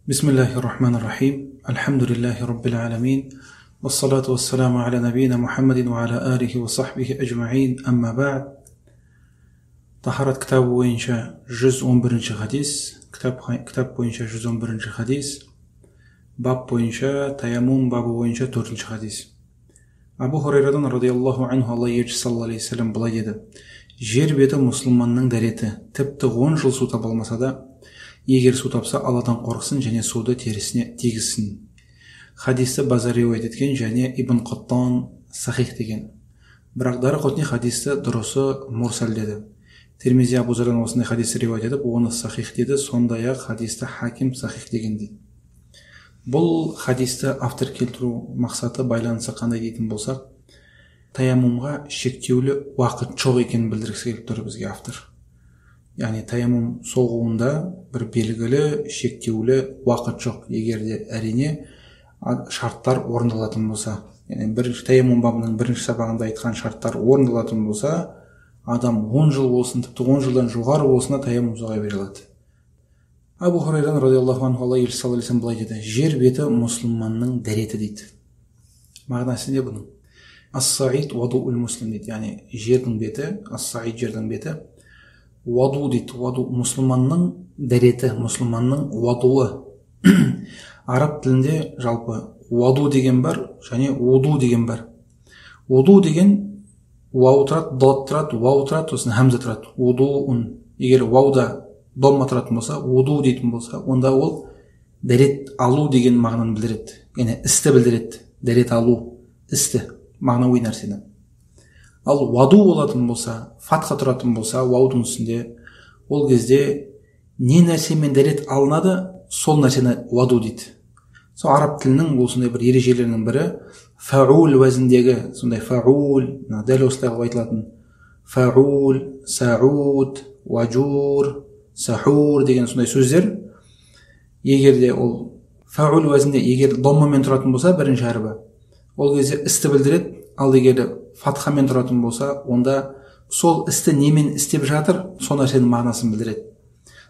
Бисмиллахи рахмани рахим. Альхамдулиллахи раббил аламин. Вассалату вассаламу аля набийна Мухаммадин ва аля алихи ва сахбихи ажмаин. Амма бa'д. Тахарат кітабы бойынша 111 хадис, кітап бойынша 111 хадис, баб бойынша таяммум бабы бойынша 4 хадис. Абу Хурайрадан радиаллаху анху Алла елшісі саллаллаху алейхи вассалам былай деді: жер беті мұсылманның дәреті, тіпті 10 жыл су таба алмаса да, егер су тапса, Алладан қорықсын және суды терісіне тигізсін. Хадисті Базар риуаят еткен және Ибн Қаттан сахих деген. Бірақ Дарақутни хадисті дұрысы мурсал деді. Тирмизи Абу Зардан осындай хадисті риуаят етіп, оны сахих деді. Сондай-ақ хадисті Хаким сахих деген дейді. Бұл хадисті автор келтіру мақсаты, байланысы қандай дейтін болсақ, таяммумға шектеулі уақыт жоқ екенін білдіргісі келіп тұр бізге автор. Яғни таяммум соғуында бір белгілі шектеулі уақыт жоқ, егер де әрине шарттар орындалатын болса. Яғни бір таяммум бабының бірінші сабағында айтқан шарттар орындалатын болса, адам 10 жыл болсын, тіпті 10 жылдан жоғары болсын таяммум соға бере алады. Абу Хурайрадан радиаллаху анху Алла елшісі саллаллаху алейхи вассалам былай деді: жер беті мұсылманның дәреті дейді. Мағынасы не бұның? Ас-саид вадуул муслим дейді. Яғни жердің беті, ас-саид жердің беті, ваду дейді. Ваду мұсылманның дәреті, мұсылманның вадуы. Араб тілінде жалпы ваду деген бар және уду деген бар. Уду деген уау тұрады, дот тұрады, уау тұрады, сосын хамза тұрады. Удуун. Егер уауда домма тұратын болса, уду дейтін болса, онда ол дәрет алу деген мағынаны білдіреді. Яғни істі білдіреді. Дәрет алу, істі, мағынауи нәрсені. Ал уаду болатын болса, фатха тұратын болса, уаудың үстінде, ол кезде не нәрсемен дәрет алынады, сол нәрсені уаду дейді. Сол араб тілінің осындай бір ережелерінің бірі фаул уәзіндегі, сондай фаул, дәл осылай қылып айтылатын фаул, сауд, уажур, сахур деген сондай сөздер, егер де ол фаул уәзінде егер доммамен тұратын болса бірінші әрбі, ол кезде істі білдіреді. Ал егер де фатхамен тұратын болса, онда сол істі немен істеп жатыр, сол нәрсенің мағынасын білдіреді.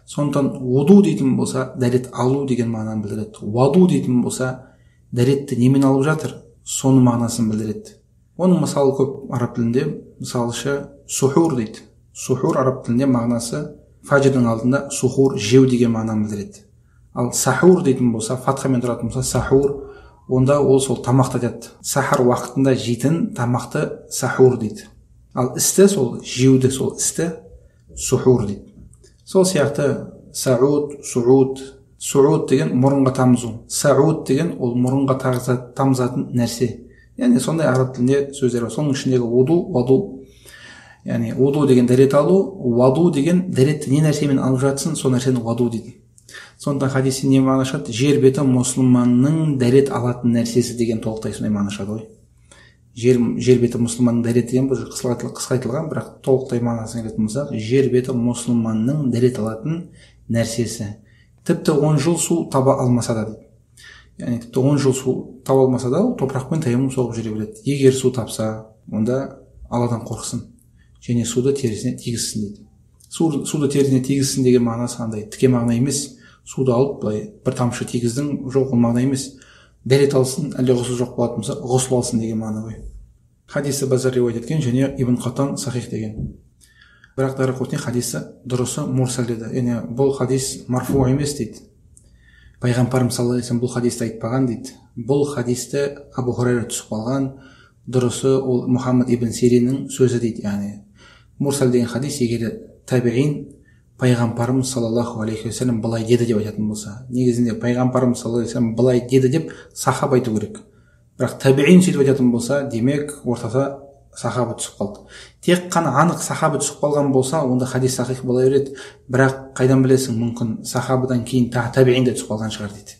Сондықтан уду дейтін болса, дәрет алу деген мағынаны білдіреді. Уаду дейтін болса, дәретті немен алып жатыр, соның мағынасын білдіреді. Оның мысалы көп араб тілінде, мысалшы сухур дейді. Сухур араб тілінде мағынасы фажрдың алдында сухур жеу деген мағынаны білдіреді. Ал сахур дейтін болса, фатхамен тұратын болса, сахур, онда ол сол тамақты айтады. Сахар уақытында жейтін тамақты сахур дейді. Ал істі, сол жеуді, сол істі сухур дейді. Сол сияқты сауд, сууд, сууд деген мұрынға тамызу, сауд деген ол мұрынға тамызатын нәрсе. Яғни сондай араб тілінде сөздер бар. Соның ішіндегі уду, уаду. Яғни уду деген дәрет алу, уаду деген дәретті не нәрсемен алып жатсың, сол нәрсені уаду дейді. Сондықтан хадисте не мағына шығады? Жер беті мұсылманның дәрет алатын нәрсесі деген толықтай сондай мағына шығады ғой. Жер беті мұсылманның дәреті деген бұл қысқа айтылған, бірақ толықтай мағынасын келетін болсақ, жер беті мұсылманның дәрет алатын нәрсесі. Тіпті 10 жыл су таба алмаса да дейді. Яғни тіпті 10 жыл су таба алмаса да, ол топырақпен таяммум соғып жүре береді. Егер су тапса, онда Алладан қорықсын және суды терісіне тигізсін дейді. Суды терісіне тигізсін деген мағынасы қандай? Тіке мағына емес. Суды алып былай бір тамшы тигіздің, жоқ, ол мағына емес. Дәрет алсын, әлде ғұсыл жоқ болатын болса, ғұсыл алсын деген мағына ғой. Хадисті Базар риуаят еткен және Ибн Қаттан сахих деген. Бірақ Дарақутни хадисті дұрысы мурсал деді. Яғни бұл хадис марфу емес дейді. Пайғамбарымыз саллаллаху алейхи вассалам бұл хадисті айтпаған дейді. Бұл хадисті Абу Хурайра түсіп қалған, дұрысы ол Мұхаммад ибн Сириннің сөзі дейді. Яғни мурсал деген хадис егер табиин пайғамбарымыз саллаллаху алейхи уассалам былай деді деп айтатын болса, негізінде пайғамбарымыз саллаллаху алейхи уассалам былай деді деп сахаба айту керек. Бірақ табиин сөйтіп айтатын болса, демек ортада сахаба түсіп қалды. Тек қана анық сахаба түсіп қалған болса, онда хадис сахих бола береді. Бірақ қайдан білесің, мүмкін сахабадан кейін табиин де түсіп қалған шығар дейді.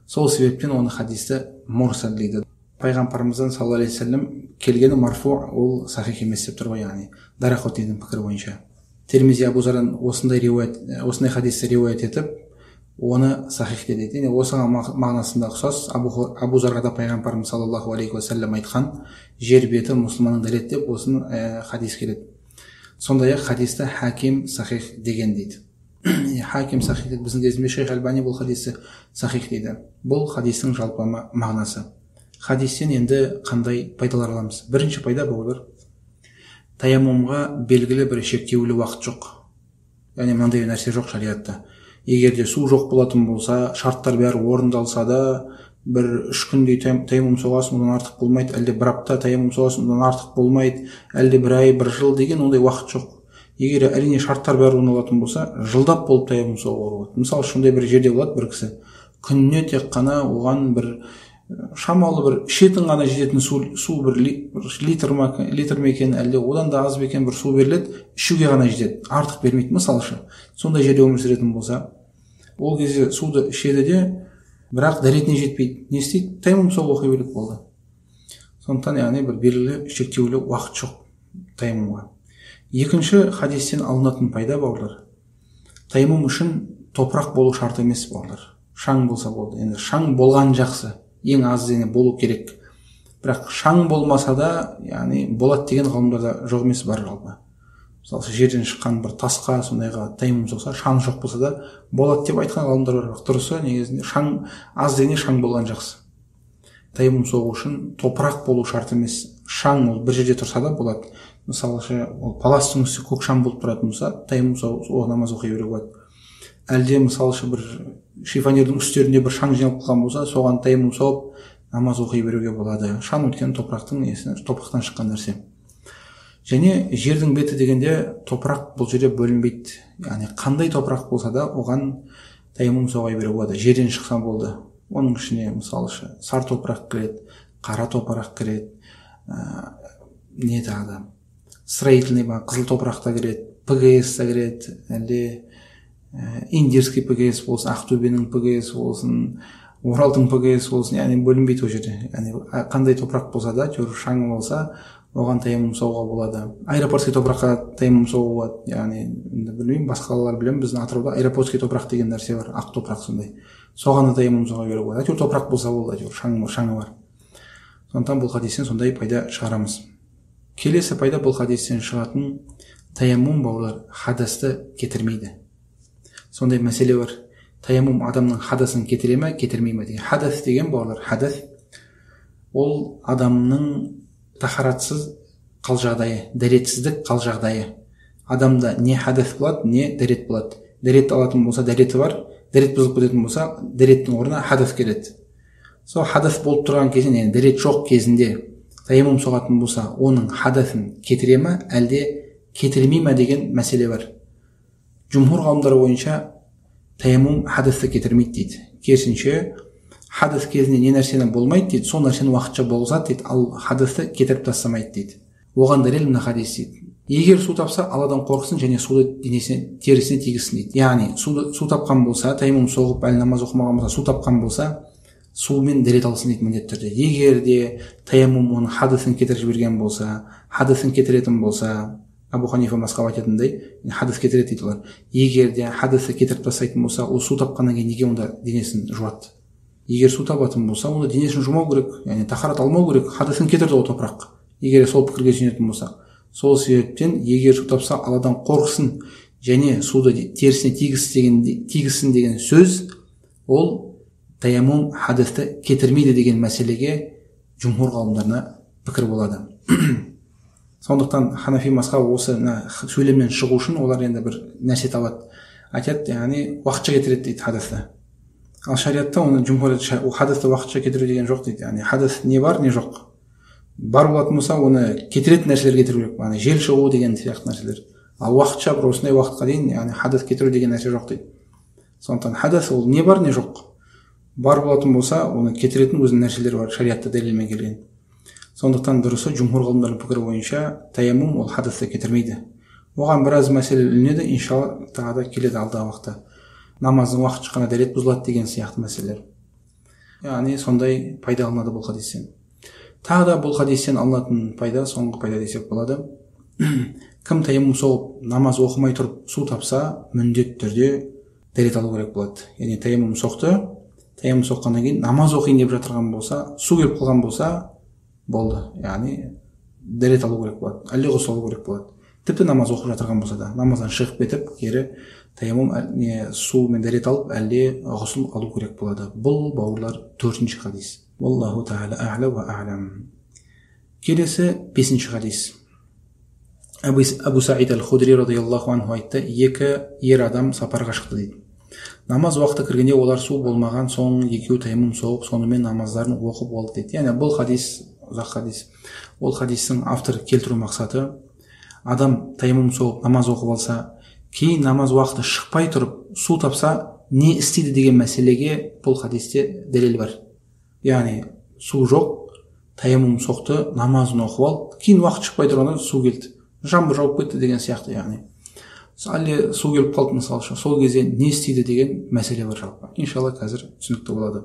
Сол себептен оны хадисті мурсал дейді. Пайғамбарымыздан саллаллаху алейхи уассалам келгені марфу, ол сахих емес деп тұр ғой, яғни Дарақутнидің пікірі бойынша. Тирмизи Абу Зардан осындай риуаят, осындай хадисті риуаят етіп, оны сахих деді. Яғни осыған мағынасында ұқсас Абу Зарға да пайғамбарымыз саллаллаху алейхи уассалам айтқан жер беті мұсылманның дәреті деп осыны хадис келеді. Сондай-ақ хадисті Хаким сахих деген дейді. Хаким сахих дейді. Біздің кезімізде Шейх Альбани бұл хадисті сахих дейді. Бұл хадистің жалпылама мағынасы. Хадистен енді қандай пайдалар аламыз? Бірінші пайда, бауырлар, таяммумға белгілі бір шектеулі уақыт жоқ. Яғни мынандай нәрсе жоқ шариатта. Егер де су жоқ болатын болса, шарттар бәрі орындалса да, бір 3 күндей таяммум соғасың, одан артық болмайды, әлде бір апта таяммум соғасың, одан артық болмайды, әлде бір ай, бір жыл деген ондай уақыт жоқ. Егер әрине шарттар бәрі орындалатын болса, жылдап болып таяммум соғуға болады. Мысалы, сондай бір жерде болады бір кісі, күніне тек қана оған бір шамалы бір ішетін ғана жететін су бір литр ма екен, әлде одан да аз ба екен бір су беріледі, ішуге ғана жетеді, артық бермейді. Мысалшы, сондай жерде өмір сүретін болса, ол кезде суды ішеді де, бірақ дәретіне жетпейді. Не істейді? Таяммум соғып оқи береді, болды. Сондықтан яғни бір белгілі шектеулі уақыт жоқ таяммумға. Екінші хадистен алынатын пайда, бауырлар, таяммум үшін топырақ болу шарт емес, бауырлар. Шаң болса болды. Енді шаң болған жақсы, ең аз дегенде болу керек. Бірақ шаң болмаса да, яғни болады деген ғалымдарда жоқ емес, бар жалпы. Мысалы, жерден шыққан бір тасқа, сондайға таяммум соқса, шаң жоқ болса да болады деп айтқан ғалымдар бар. Бірақ дұрысы негізінде шаң, аз дегенде шаң болған жақсы. Таяммум соғу үшін топырақ болу шарт емес. Шаң ол бір жерде тұрса да болады. Мысалы, ол паластың үсті көк шаң болып тұратын болса, таяммум соғып намаз оқи беруге болады. Әлде мысалы, бір шифонердің үстерінде бір шаң жиналып қалған болса, соған таяммум соғып намаз оқи беруге болады. Шаң өйткені топырақтың несі, топырақтан шыққан нәрсе. Және жердің беті дегенде топырақ бұл жерде бөлінбейді. Яғни қандай топырақ болса да оған таяммум соға беруге болады. Жерден шықса болды. Оның ішіне мысалы сары топырақ кіреді, қара топырақ кіреді, не тағы да, строительный қызыл топырақ та кіреді, ПГС та кіреді, әлде индирский ПГС болсын, Ақтөбенің ПГС болсын, Оралдың ПГС болсын, яғни бөлінбейді ол жерде. Яғни қандай топырақ болса да, әйтеуір шаң болса, оған таяммум соғуға болады. Аэропортский топыраққа таяммум соғуға болады. Яғни енді білмеймін, басқа қалалар білемін, біздің Атырауда аэропортский топырақ деген нәрсе бар, ақ топырақ сондай. Соған да таяммум соға беруге болады. Әйтеуір топырақ болса болды, әйтеуір шаңы бар. Сондықтан бұл хадистен сондай пайда шығарамыз. Келесі пайда бұл хадистен шығатын, таяммум, бауырлар, хадасты кетірмейді. Сондай мәселе бар. Таяммум адамның хадасын кетіре ме, кетірмей ме деген. Хадас деген, бауырлар, хадас ол адамның тахаратсыз қал жағдайы, дәретсіздік қал жағдайы. Адамда не хадас болады, не дәрет болады. Дәрет алатын болса, дәреті бар, дәрет бұзылып кететін болса, дәреттің орнына хадас келеді. Сол хадас болып тұрған кезінде, яғни дәрет жоқ кезінде таяммум соғатын болса, оның хадасын кетіре ме, әлде кетірмей ме деген мәселе бар. Жұмһур ғалымдары бойынша таяммум хадасты кетірмейді дейді. Керісінше, хадас кезінде не нәрсені болмайды дейді, сол нәрсені уақытша болғызады дейді, ал хадасты кетіріп тастамайды дейді. Оған дәлел мына хадис дейді. Егер су тапса, Алладан қорықсын және суды денесіне, терісіне тигізсін дейді. Яғни су тапқан болса, таяммум соғып, әлі намаз оқымаған болса, су тапқан болса, сумен дәрет алсын дейді міндетті түрде. Егер де таяммум оның хадасын кетіріп жіберген болса, хадасын кетіретін болса, Абу Ханифа мазхабы айтатындай, хадас кетіреді дейді олар. Егер де хадасты кетіріп тастайтын болса, ол су тапқаннан кейін неге онда денесін жуады? Егер су табатын болса, онда денесін жумау керек, яғни тахарат алмау керек, хадасын кетірді ол топырақ. Егер сол пікірге сүйенетін болсақ, сол себептен егер су тапса, Алладан қорықсын және суды терісіне тигізсін деген сөз, ол таяммум хадасты кетірмейді деген мәселеге жұмһур ғалымдарына пікір болады. Сондықтан Ханафи мазхабы осы сөйлемнен шығу үшін олар енді бір нәрсе табады. Айтады, яғни уақытша кетіреді дейді хадасты. Ал шариатта оны жұмһур хадасты уақытша кетіру деген жоқ дейді. Яғни хадас не бар, не жоқ. Бар болатын болса, оны кетіретін нәрселер кетіру керек. Яғни жел шығу деген сияқты нәрселер. Ал уақытша бір осындай уақытқа дейін, яғни хадас кетіру деген нәрсе жоқ дейді. Сондықтан хадас ол не бар, не жоқ. Бар болатын болса, оны кетіретін өзінің нәрселері бар, шариатта дәлелмен келген. Сондықтан дұрысы жұмһур ғалымдарының пікірі бойынша таяммум ол хадасты кетірмейді. Оған біраз мәселе ілінеді, иншалла тағы да келеді алдағы уақытта. Намаздың уақыты шыққанда дәрет бұзылады деген сияқты мәселелер. Яғни сондай пайда алынады бұл хадистен. Тағы да бұл хадистен алынатын пайда, соңғы пайда десек болады. Кім таяммум соғып намаз оқымай тұрып су тапса, міндетті түрде дәрет алу керек болады. Яғни таяммум соқты, таяммум соққаннан кейін намаз оқиын деп жатырған болса, су келіп қалған болса, болды. Яғни дәрет алу керек болады, әлде ғұсыл алу керек болады. Тіпті намаз оқып жатырған болса да, намаздан шығып кетіп, кері Таяммум не сумен дәрет алып, әлде ғұсыл алу керек болады. Бұл, бауырлар, төртінші хадис. Валлаху тағала а'ла уа а'лам. Келесі бесінші хадис. Абу Саид аль-Худри радиаллаху анху айтты, екі ер адам сапарға шықты дейді. Намаз уақыты кіргенде олар су болмаған соң екеуі таяммум соғып, сонымен намаздарын оқып алды дейді. Яғни бұл хадис ұзақ хадис. Ол хадистің авторы келтіру мақсаты, адам таяммум соғып намаз оқып алса, кейін намаз уақыты шықпай тұрып су тапса не істейді деген мәселеге бұл хадисте дәлел бар. Яғни су жоқ, таяммум соқты, намазын оқып алды, кейін уақыт шықпай тұрғанда су келді, жаңбыр жауып кетті деген сияқты, яғни әлде су келіп қалды мысалы үшін, сол кезде не істейді деген мәселе бар жалпы. Иншалла қазір түсінікті болады.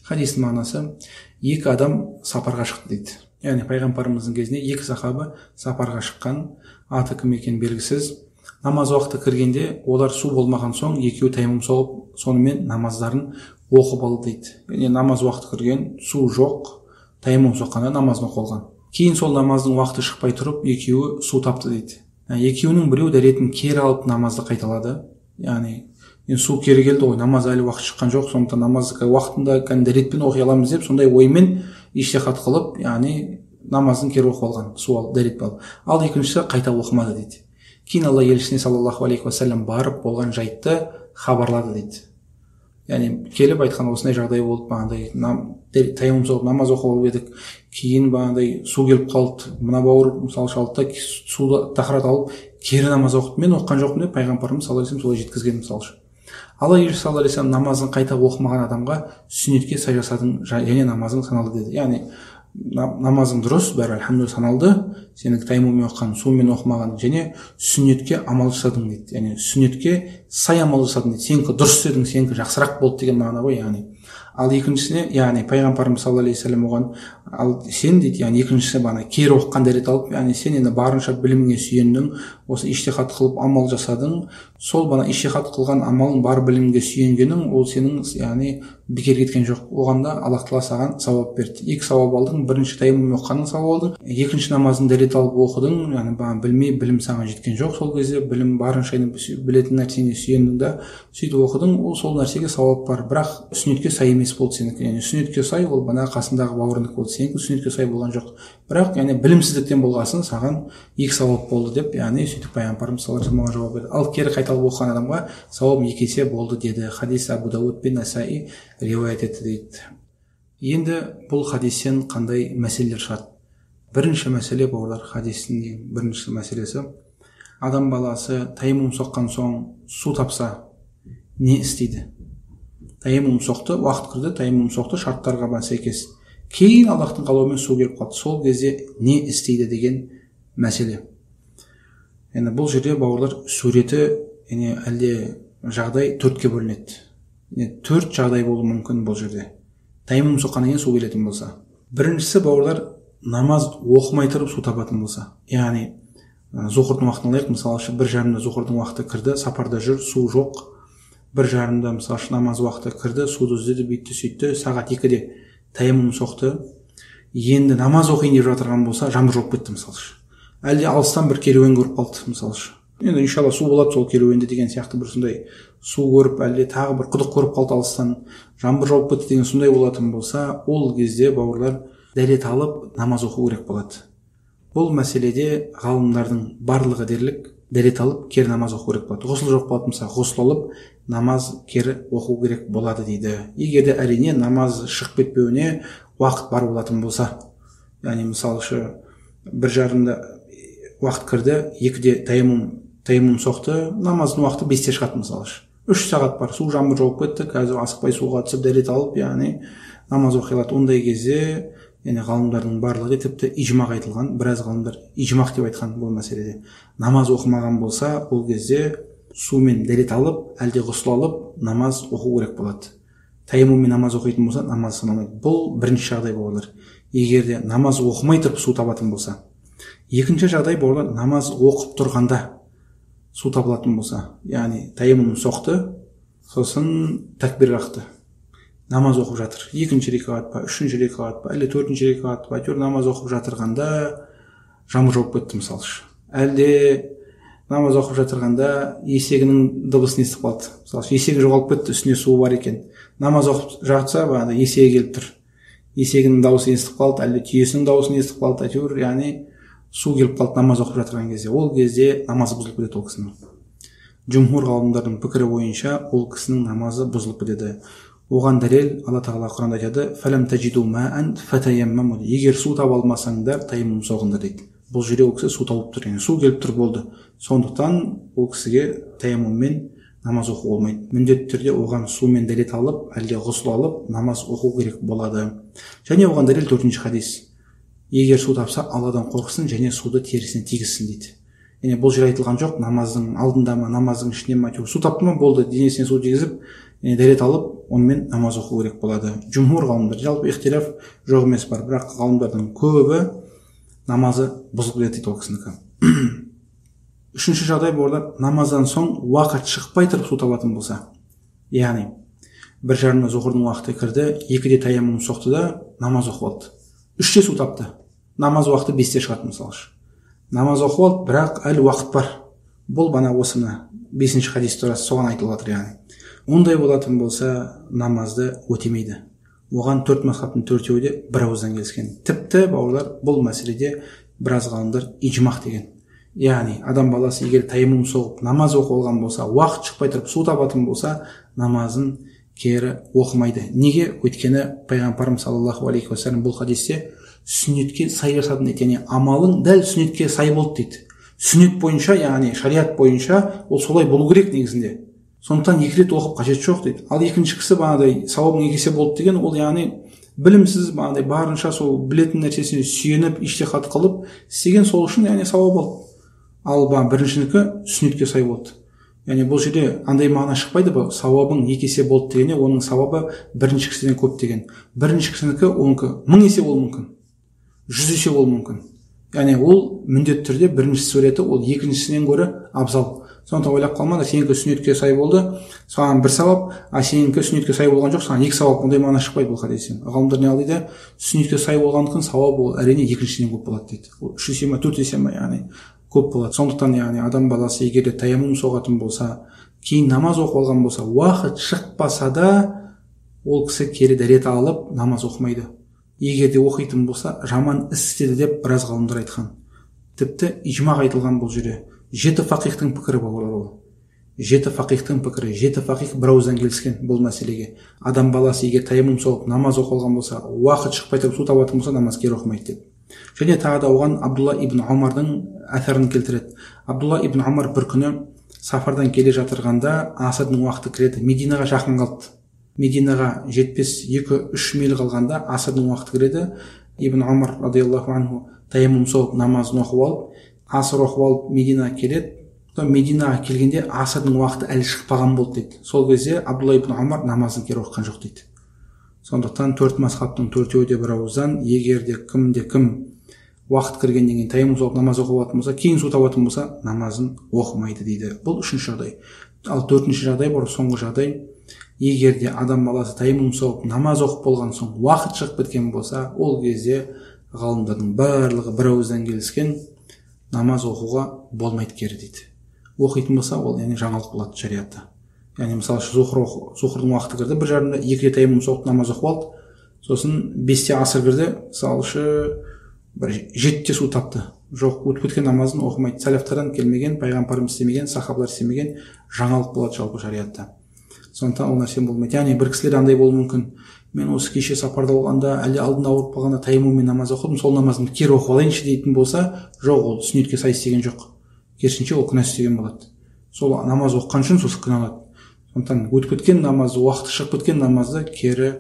Хадистің мағынасы, екі адам сапарға шықты дейді. Яғни пайғамбарымыздың кезінде екі сахаба сапарға шыққан, аты кім екені белгісіз. Намаз уақыты кіргенде олар су болмаған соң екеуі таяммум соғып, сонымен намаздарын оқып алды дейді. Яғни намаз уақыты кірген, су жоқ, таяммум соққанда намазын оқып алған. Кейін сол намаздың уақыты шықпай тұрып екеуі су тапты дейді. Екеуінің біреуі дәретін кері алып намазды қайталады. Яғни енді су кері келді ғой, намаз әлі уақыт шыққан жоқ, сондықтан намазды уақытында кәдімгі дәретпен оқи аламыз деп сондай оймен ижтихад қылып, яғни намазын кері оқып алған, су алып, дәретпен алып. Ал екіншісі қайта оқымады дейді. Кейін Алла елшісіне саллаллаху алейхи уассалам барып болған жайтты хабарлады дейді. Яғни келіп айтқан, осындай жағдай болды, бағандай таяммум соғып намаз оқып алып едік, кейін бағандай су келіп қалды, мына бауыр мысалы шалды да суды тахарат алып кері намаз оқыды, мен оқыған жоқпын деп пайғамбарымыз саллаллаху алейхи вассалам солай жеткізген мысалы үшін. Алла елшісі саллаллаху алейхи вассалам намазын қайта оқымаған адамға сүннетке сай жасадың және намазың саналды деді. Яғни намазың дұрыс, бәрі альхамдулилла саналды, сенің таяммуммен оқыған, сумен оқымаған және сүннетке амал жасадың дейді. Яғни сүннетке сай амал жасадың дейді. Сенікі дұрыс дедің, сенікі жақсырақ болды деген мағына ғой, яғни. Ал екіншісіне, яғни пайғамбарымыз саллаллаху алейхи вассалам оған, ал сен дейді, яғни екіншісі бағана кері оқыған дәрет алып, яғни сен енді барынша біліміңе сүйендің, осы ижтихад қылып амал жасадың, сол бағана ижтихад қылған амалың бар білімге сүйенгенің, ол сенің яғни бекер кеткен жоқ. Оған да Аллах тағала саған сауап берді. Екі сауап алдың, бірінші таяммум оқығанның сауап алдың, екінші намазын дәрет алып оқыдың, яғни бағана білмей білім саған жеткен жоқ, сол кезде білім барынша білетін нәрсеңе сүйендің да сөйтіп оқыдың, ол сол нәрсеге сауап бар, бірақ сүннетке сай емес болды сенікі. Яғни сүннетке сай ол мына қасындағы бауырынікі болды, сенікі сүннетке сай болған жоқ, бірақ яғни білімсіздіктен болғасын саған екі сауап болды деп, яғни сөйтіп пайғамбарымыз саллаллаху алейхи вассалам жауап берді. Ал кері қайталап оқыған адамға сауап екі есе болды деді. Хадис Абу Дауд пен Насаи риуаят етті дейді. Енді бұл хадистен қандай мәселелер шығады? Бірінші мәселе, бауырлар, хадистің ең бірінші мәселесі, адам баласы таяммум соққан соң су тапса не істейді? Таяммум соқты, уақыт кірді, таяммум соқты, шарттарға сәйкес. Кейін Аллахтың қалауымен су келіп қалды. Сол кезде не істейді деген мәселе. Енді бұл жерде, бауырлар, суреті, яғни әлде жағдай төртке бөлінеді. Яғни төрт жағдай болуы мүмкін бұл жерде. Таяммум соққаннан кейін су келетін болса. Біріншісі, бауырлар, намаз оқымай тұрып су табатын болса. Яғни зухрдың уақытын алайық, мысалы үшін 1:30 зухрдың уақыты кірді, сапарда жүр, су жоқ. 1:30 мысалы үшін намаз уақыты кірді, суды іздеді, бүйтті, сөйтті, сағат 2-де таяммум соқты. Енді намаз оқиын деп жатырған болса, жаңбыр жауып кетті мысалы үшін. Әлде алыстан бір керуен көріп қалды мысалы үшін. Енді иншалла су болады сол керуенде деген сияқты бір сондай су көріп, әлде тағы бір құдық көріп қалды алыстан, жаңбыр жауып кетті деген сондай болатын болса, ол кезде бауырлар дәрет алып намаз оқу керек болады. Бұл мәселеде ғалымдардың барлығы дерлік дәрет алып кері намаз оқу керек болады. Ғұсыл жоқ болатын болса, ғұсыл алып намаз кері оқу керек болады дейді. Егер де әрине намаз шығып кетпеуіне уақыт бар болатын болса, яғни мысалы үшін 1:30 уақыт кірді, 2-де таяммум соқты, намаздың уақыты 5-те шығады мысалы үшін. 3 сағат бар, су жаңбыр жауып кетті, қазір асықпай суға түсіп дәрет алып, яғни намаз оқи алады. Ондай кезде яғни ғалымдардың барлығы тіпті ижмақ айтылған, біраз ғалымдар ижмақ деп айтқан бұл мәселеде. Намаз оқымаған болса, ол кезде сумен дәрет алып, әлде ғұсыл алып намаз оқу керек болады. Таяммуммен намаз оқитын болса, намаз саналмайды. Бұл бірінші жағдай, бауырлар. Егер де намаз оқымай тұрып су табатын болса. Екінші жағдай, бауырлар, намаз оқып тұрғанда су табылатын болса, яғни таяммум соқты, сосын тәкбир қақты, намаз оқып жатыр. Екінші рекағат па, үшінші рекағат па, әлде төртінші рекағат па, әйтеуір намаз оқып жатырғанда жаңбыр жауып кетті мысалы үшін. Әлде Намаз оқып жатырғанда есегінің дыбысын естіп қалды. Мысалы, есегі жоғалып кетті, үстіне суы бар екен. Намаз оқып жатса, бағана есегі келіп тұр. Есегінің дауысын естіп қалды, әлде түйесінің дауысын естіп қалды, әйтеуір, яғни су келіп қалды намаз оқып жатырған кезде. Ол кезде намазы бұзылып кетеді ол кісінің. Жұмһур ғалымдардың пікірі бойынша ол кісінің намазы бұзылып кетеді. Оған дәлел Алла Тағала Құранда айтады: «Фалам тажиду маан фатаяммаму». Егер су таба алмасаңдар, таяммум соғыңдар дейді. Бұл жерде ол кісі су тауып тұр, яғни су келіп тұр болды. Сондықтан ол кісіге таяммуммен намаз оқу болмайды. Міндетті түрде оған сумен дәрет алып, әлде ғұсыл алып намаз оқу керек болады. Және оған дәлел төртінші хадис. Егер су тапса, Алладан қорықсын және суды терісіне тигізсін дейді. Яғни бұл жерде айтылған жоқ, намаздың алдында ма, намаздың ішінде ма, су тапты ма, болды, денесіне су тигізіп, дәрет алып, онымен намаз оқу керек болады. Жұмһур ғалымдар, жалпы ихтилаф жоқ емес бар, бірақ ғалымдардың көбі намазы бұзылып кетеді дейді ол кісінікі. Үшінші жағдай бұл, намаздан соң уақыт шықпай тұрып су табатын болса, яғни 1:30 зухрдың уақыты кірді, 2-де таяммум соқты да намаз оқып алды. 3-те су тапты. Намаз уақыты 5-те шығады мысалы. Намаз оқып алды, бірақ әлі уақыт бар. Бұл бана осы мына 5-ші хадис турасы соған айтылып жатыр яғни. Ондай болатын болса, намазды өтемейді. Оған 4 мазхабтың төртеуі де бір ауыздан келіскен. Тіпті бауырлар, бұл мәселеде біраз ғалымдар ижмақ деген. Яғни адам баласы егер таяммум соғып намаз оқып алған болса, уақыт шықпай тұрып су табатын болса, намазын кері оқымайды. Неге? Өйткені пайғамбарымыз саллаллаху алейхи уассалам бұл хадисте сүннетке сай жасадың дейді. Яғни амалың дәл сүннетке сай болды дейді. Сүннет бойынша, яғни шариат бойынша ол солай болу керек негізінде. Сондықтан 2 рет оқып қажет жоқ дейді. Ал екінші кісі бағанадай сауабың 2 есе болды деген, ол яғни білімсіз, бағанадай барынша сол білетін нәрсесіне сүйеніп, ижтихад қылып істеген, сол үшін яғни сауап алды. Ал біріншінікі сүннетке сай болды. Яғни бұл жерде андай мағына шықпайды, бұл сауабың 2 есе болды дегенде оның сауабы бірінші кісіден көп деген. Бірінші кісінікі оныкі 1000 есе болуы мүмкін, 100 есе болуы мүмкін. Яғни ол міндетті түрде бірінші суреті ол екіншісінен гөрі абзал. Сондықтан ойлап қалмаңдар, сенікі сүннетке сай болды, саған 1 сауап, а сенікі сүннетке сай болған жоқ, саған 2 сауап. Ондай мағына шықпайды бұл хадистен. Ғалымдар не дейді? Сүннетке сай болғандықтан сауап ол әрине екіншісінен көп болады дейді. Ол 3 есе ме, 4 есе ме, яғни көп болады. Сондықтан яғни адам баласы егер де таяммум соғатын болса, кейін намаз оқып алған болса, уақыт шықпаса да ол кісі кері дәрет алып намаз оқымайды. Егер де оқитын болса, жаман іс істеді деп біраз ғалымдар айтқан. Тіпті ижмақ айтылған бұл жерде. 7 фақихтың пікірі бауырлар ол. 7 фақихтың пікірі, 7 фақих бір ауыздан келіскен бұл мәселеге. Адам баласы егер таяммум соғып намаз оқып алған болса, уақыт шықпай тұрып су табатын болса, намаз кері оқымайды деп. Және тағы да оған Абдулла ибн Омардың әсәрін келтіреді. Абдулла ибн Омар бір күні сафардан келе жатырғанда асырдың уақыты кіреді, Мединаға жақын қалды. Мединаға жетпес 2-3 миль қалғанда асырдың уақыты кіреді. Ибн Омар радиаллаху анху таяммум соғып намазын оқып алып, асыр оқып алып Мединаға келеді. Мединаға келгенде асырдың уақыты әлі шықпаған болды дейді. Сол кезде Абдулла ибн Омар намазын кері оқыған жоқ дейді. Сондықтан 4 мазхабтың төртеуі де бір ауыздан, егер де кімде кім уақыт кіргеннен кейін таяммум соғып намаз оқып алатын болса, кейін су табатын болса, намазын оқымайды дейді. Бұл үшінші жағдай. Ал төртінші жағдай бар, соңғы жағдай. Егер де адам баласы таяммум соғып намаз оқып болған соң уақыт шығып кеткен болса, ол кезде ғалымдардың барлығы бір ауыздан келіскен, намаз оқуға болмайды кері дейді. Оқитын болса, ол яғни жаңалық болады шариатта. Яғни мысалы зухрдың уақыты кірді 1:30, 2-де таяммум соғып намаз оқып алды, сосын 5-те асыр кірді, мысалы бір 7-те су тапты. Жоқ, өтіп кеткен намазын оқымайды. Сәләфтардан келмеген, пайғамбарымыз істемеген, сахабалар істемеген жаңалық болады жалпы шариатта. Сондықтан ол нәрсе болмайды. Яғни бір кісілер андай болуы мүмкін. Мен осы кеше сапарда болғанда, әлде алдында ауырып қалғанда таяммуммен намаз оқыдым, сол намазымды кері оқып алайыншы дейтін болса, жоқ, ол сүннетке сай істеген жоқ. Керісінше ол күнә істеген болады. Сол намаз оқыған үшін сол күнә алады. Сондықтан өтіп кеткен намазды, уақыты шығып кеткен намазды кері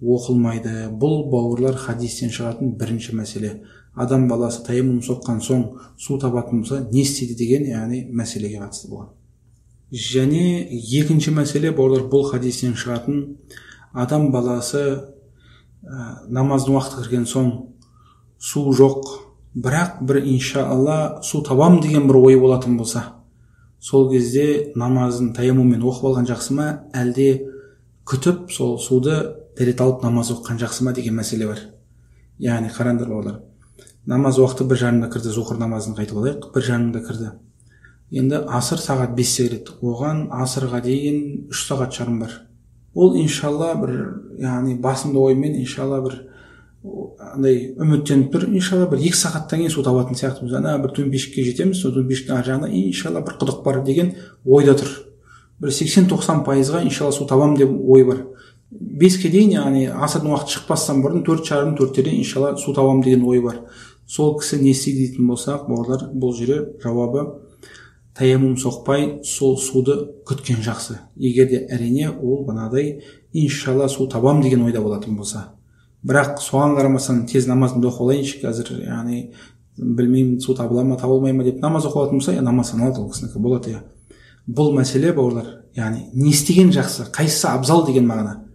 оқылмайды. Бұл бауырлар хадистен шығатын бірінші мәселе. Адам баласы таяммум соққан соң су табатын болса, не істейді деген, яғни мәселеге қатысты болған. Және екінші мәселе бауырлар, бұл хадистен шығатын, адам баласы намаздың уақыты кірген соң су жоқ, бірақ бір иншалла су табам деген бір ой болатын болса, сол кезде намазын таяммуммен оқып алған жақсы ма, әлде күтіп сол суды дәрет алып намаз оқыған жақсы ма деген мәселе бар. Яғни қараңдар бауырлар, намаз уақыты 1:30 кірді, зухр намазын қайтып алайық, 1:30 кірді. Енді асыр сағат 5-те кіреді. Оған асырға дейін 3 сағат жарым бар. Ол иншалла бір, яғни басымды оймен иншалла бір андай үміттеніп тұр, иншалла бір 2 сағаттан кейін су табатын сияқтымыз. Ана бір төмпешікке жетеміз, сол төмпешіктің ар жағында иншалла бір құдық бар деген ойда тұр. Бір 80-90%-ға иншалла су табам деп ой бар. 5-ке дейін, яғни асырдың уақыты шықпастан бұрын 4:30, 4-терде иншалла су табам деген ой бар. Сол кісі не істейді дейтін болсақ, бауырлар, бұл жері жауабы таяммум соқпай сол суды күткен жақсы. Егер де әрине ол банадай иншалла су табам деген ойда болатын болса. Бірақ соған қарамастан тез намазымды оқып алайыншы қазір, яғни білмеймін су табыла ма табылмай ма деп намаз оқып алатын болса, намаз саналады ол кісінікі, болады. Иә. Бұл мәселе, бауырлар, яғни не істеген жақсы, қайсысы абзал деген мағына.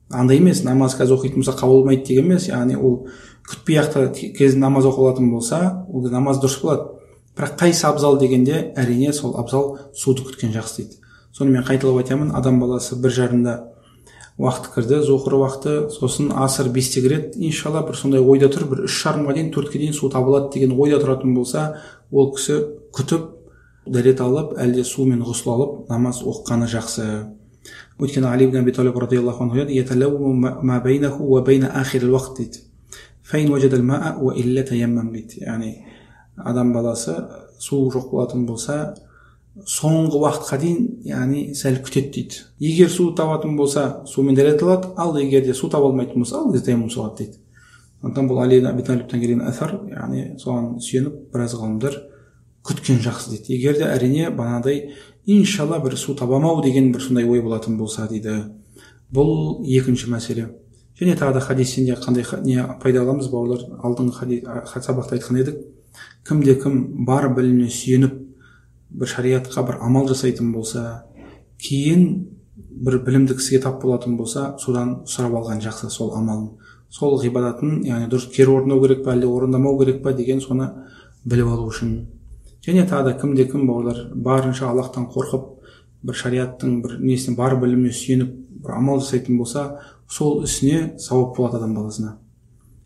Андай емес, намаз қазір оқитын болса қабыл болмайды деген емес, яғни ол күтпей ақ та кезінде намаз оқып алатын болса, ол намаз дұрыс болады. Бірақ қайсы абзал дегенде, әрине сол абзал суды күткен жақсы дейді. Сонымен қайталап айтамын, адам баласы 1:30-да уақыт кірді, зухр уақыты, сосын асыр 5-те кіреді, иншалла бір сондай ойда тұр, бір 3:30-ға дейін, 4-ке дейін су табылады деген ойда тұратын болса, ол кісі күтіп, дәрет алып, әлде сумен ғұсыл алып, намаз оқығаны жақсы. Өйткені Али ибн Аби Талиб радиаллаху анху айтады, «Яталавву ма бейнаху ва бейна ахирил уақыт» дейді. «Фейн ваджадал маа ва илля таяммам» дейді. Яғни адам баласы су жоқ болатын болса, соңғы уақытқа дейін, яғни сәл күтеді дейді. Егер су табатын болса, сумен дәрет алады, ал егер де су таба алмайтын болса, ол кезде таяммум соғады дейді. Сондықтан бұл Али ибн Аби Талибтен келген әсар, яғни соған сүйеніп біраз ғалымдар күткен жақсы дейді. Егер де әрине банадай иншалла бір су табамау деген бір сондай ой болатын болса дейді. Бұл екінші мәселе. Және тағы да хадистен де қандай не пайда аламыз, бауырлар? Алдыңғы сабақта айтқан едік. Кімде кім бар біліміне сүйеніп бір шариатқа бір амал жасайтын болса, кейін бір білімді кісіге тап болатын болса, содан сұрап алған жақсы сол амалын, сол ғибадатын, яғни дұрыс кері орындау керек пе, әлде орындамау керек пе деген соны біліп алу үшін. Және тағы да кімде кім, бауырлар, барынша Аллахтан қорқып бір шариаттың бір несіне бар біліміне сүйеніп бір амал жасайтын болса, сол ісіне сауап болады адам баласына.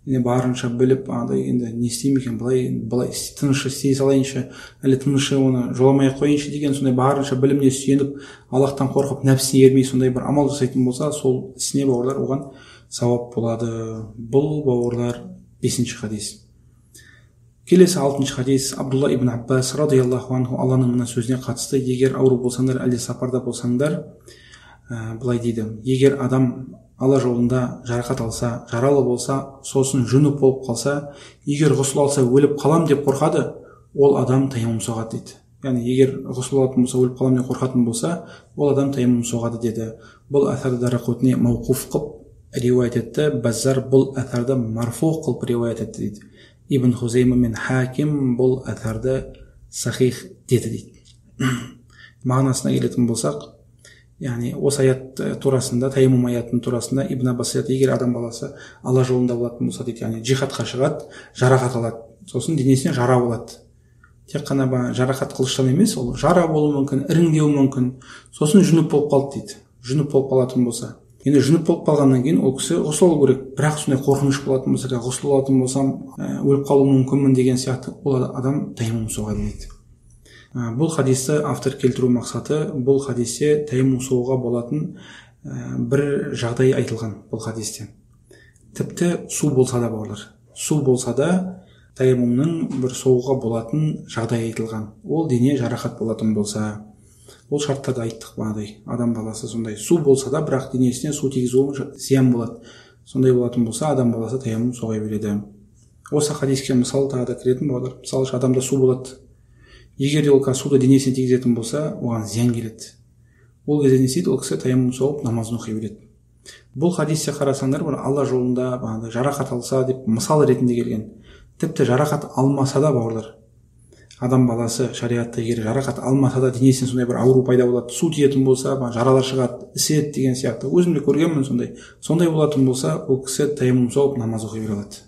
Енді барынша біліп, андай енді не істеймін екен, былай былай тыныш істей салайыншы, әлі тыныш оны жоламай ақ қояйыншы деген сондай барынша біліміне сүйеніп, Аллахтан қорқып, нәпсісіне ермей сондай бір амал жасайтын болса, сол ісіне, бауырлар, оған сауап болады. Бұл, бауырлар, 5-ші хадис. Келесі 6-шы хадис Абдулла ибн Аббас радиаллаху анху Алланың мына сөзіне қатысты: егер ауру болсаңдар, әлде сапарда болсаңдар, былай дейді: егер адам Алла жолында жарақат алса, жаралы болса, сосын жүніп болып қалса, егер ғұсыл алса өліп қалам деп қорқады, ол адам таяммум соғады дейді. Яғни егер ғұсыл алатын болса, өліп қалам деп қорқатын болса, ол адам таяммум соғады деді. Бұл әсәрді Дарақутни мауқуф қылып риуаят етті, Баззар бұл әсәрді марфу қылып риуаят етті дейді. Ибн Хузейма мен Хаким бұл әсәрді сахих деді дейді. Мағынасына келетін болсақ, яғни осы аят турасында, таяммум аятының турасында Ибн Аббас айтады: егер адам баласы Алла жолында болатын болса дейді, яғни жихадқа шығады, жарақат алады, сосын денесіне жара болады. Тек қана жарақат қылыштан емес, ол жара болуы мүмкін, іріңдеуі мүмкін, сосын жүніп болып қалды дейді. Жүніп болып қалатын болса, енді жүніп болып қалғаннан кейін ол кісі ғұсыл алу керек. Бірақ сондай қорқыныш болатын болса, ғұсыл алатын болсам өліп қалуым мүмкінмін деген сияқты, ол адам таяммум соғады дейді. Бұл хадисті автор келтіру мақсаты, бұл хадисте таяммум соғуға болатын бір жағдай айтылған бұл хадисте. Тіпті су болса да, бауырлар, су болса да таяммумның бір соғуға болатын жағдай айтылған. Ол дене жарақат болатын болса, ол шарттарды айттық бағанадай. Адам баласы сондай су болса да, бірақ денесіне су тигізу зиян болады. Сондай болатын болса, адам баласы таяммум соға береді. Осы хадиске мысал тағы да кіретін, бауырлар. Мысалы, адамда су болады. Егер де ол суды денесіне тигізетін болса, оған зиян келеді. Ол кезде не істейді? Ол кісі таяммум соғып намазын оқи береді. Бұл хадисте қарасаңдар, бір Алла жолында бағанадай жарақат алса деп мысал ретінде келген. Тіпті жарақат алмаса да, бауырлар, адам баласы шариатта егер жарақат алмаса да денесіне сондай бір ауру пайда болады, су тиетін болса, жаралар шығады, іседі деген сияқты. Өзім де көргенмін сондай. Сондай болатын болса, ол кісі таяммум соғып намаз оқи бере алады.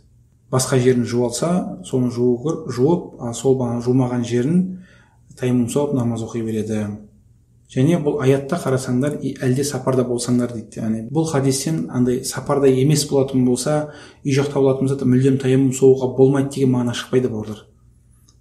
Басқа жерін жуа алса, соны жуып, сол жумаған жерін таяммум соғып намаз оқи береді. Және бұл аятта қарасаңдар, әлде сапарда болсаңдар дейді. Яғни бұл хадистен андай сапарда емес болатын болса, үй жақта болатын болса, мүлдем таяммум соғуға болмайды деген мағына шықпайды, бауырлар.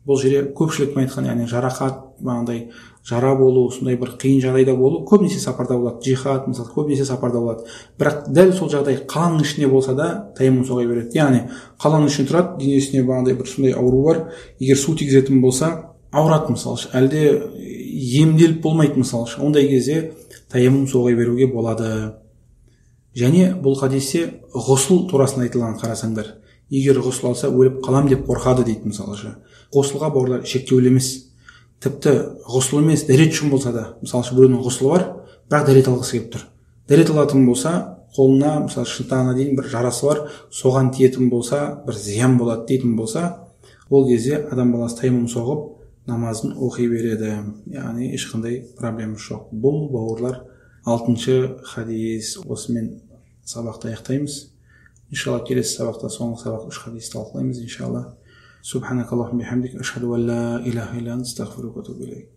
Бұл жерде көпшіліктің айтқан, яғни жарақат, бағандай жара болу, сондай бір қиын жағдайда болу көбінесе сапарда болады. Джихад мысалы көбінесе сапарда болады. Бірақ дәл сол жағдай қаланың ішінде болса да таяммум соға береді. Яғни қаланың ішінде тұрады, денесіне бағандай бір сондай ауру бар, егер су тигізетін болса ауырады мысалы, әлде емделіп болмайды мысалы. Ондай кезде таяммум соға беруге болады. Және бұл хадисте ғұсыл турасында айтылған, қарасаңдар. Егер ғұсыл алса өліп қалам деп қорқады дейді мысалы. Ғұсылға бауырлар шектеулі емес. Тіпті ғұсыл емес, дәрет үшін болса да, мысалы біреудің ғұсылы бар, бірақ дәрет алғысы келіп тұр. Дәрет алатын болса, қолына, мысалы, шынтағына дейін бір жарасы бар, соған тиетін болса, бір зиян болады дейтін болса, ол кезде адам баласы таяммум соғып намазын оқи береді. Яғни ешқандай проблема жоқ. Бұл бауырлар 6-шы хадис. Осымен сабақты аяқтаймыз. Иншалла келесі сабақта соңғы сабақ 3 хадис талқылаймыз иншалла. Субханакаллахумма бихамдик, ашхаду ан ла илаха илля анта, астағфирука ва атубу илейк.